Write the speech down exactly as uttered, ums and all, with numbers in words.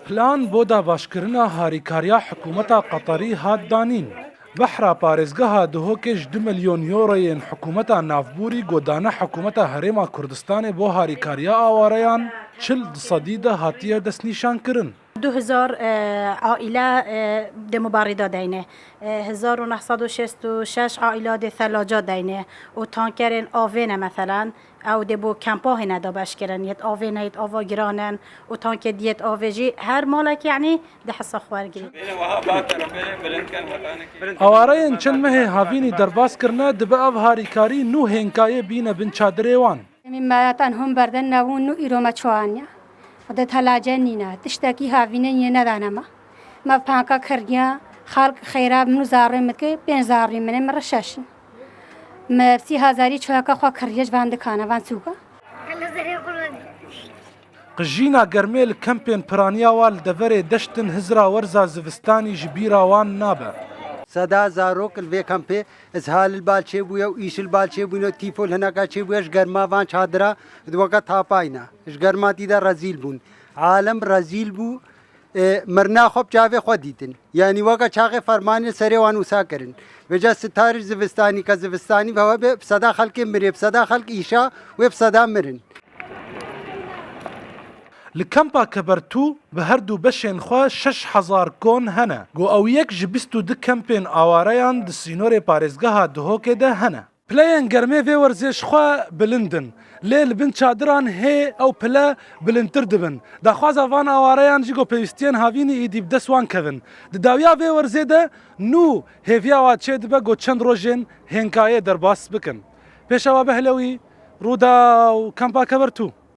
Plan bo dabeşkirina harîkariya hikûmeta Qeterî hat danîn. Behra parêzgeha Duhokê ji du milyon euroyên hikûmeta navborî ku dane hikûmeta Herêma Kurdistanê bo harîkariya awareyan, çil di sedî de hatiye destnîşankirin. Du hezar, e, aîle, e, di mubarîda deyne. E, hezar û neh sed û şêst û şeş aîla di Thelaca deyne û tankerên avê ne, meselen, ew dê bo kempa hêne dabeşkirin, yêt avê ne, yêt ava giran in û tankê diyêt avê jî her malek, yanî, di hesa xwe wergirî. Awareyên çend mehê havînî derbas kirine, dibe ev harîkarî nû hênkayê bîne bin çadirê wan. Em ê me tan hûn berdin nebûn û îro me çû aniya. Xwedê Thelace nîne. Tiştekî havînê yê nedane me. Me panka kiriya, xalk xeyra min û zarê min dike, pênc zarê min ê, min re şeş in. Me sî hezarî çûyeka xwe kiriye ji van dikana, van sûka. Qijîna germê li kempên piraniya wa li deverê deştin hizra werza zivistanî ji bîra wan nabe. Seda zarok li vê kempê, ishal li bal çêbûye û îş li bal çêbûne, tîfo li hineka çêbûye, ji germa van çadira di weke tapayna. Ji germa tî de rezîl bûn. Alem rezîl bû, e, mirina xwe bi çavê xwe dîtin. Yanî weke çaxê fermanê li serê wan wisa kirin. Vêca sitarî zivistanî, ke zivistanî ve we be, bi seda xelkê mirê, bi seda xelk îşa, wê bi seda mirin. Li kempa Kebertû bi her du beşên xwe şeş hezar kon hene. Ku ew yek ji bîst û du kempên awareyan di sînorê parêzgeha Duhokê de hene. Pileyên germê vê werzê ji xwe bilind in. Lê li bin çadiran hê ew pile bilindtir dibin. Daxwaza van awareyan jî ku pêwîstiyên havînî êdî bi dest wan kevin. Di dawiya vê werzê de nû hêviya wa çêdibe ku çend rojên hênkayê derbas bikin. Pêşewa Behlewî, Rûdaw, Kempa Kebertû.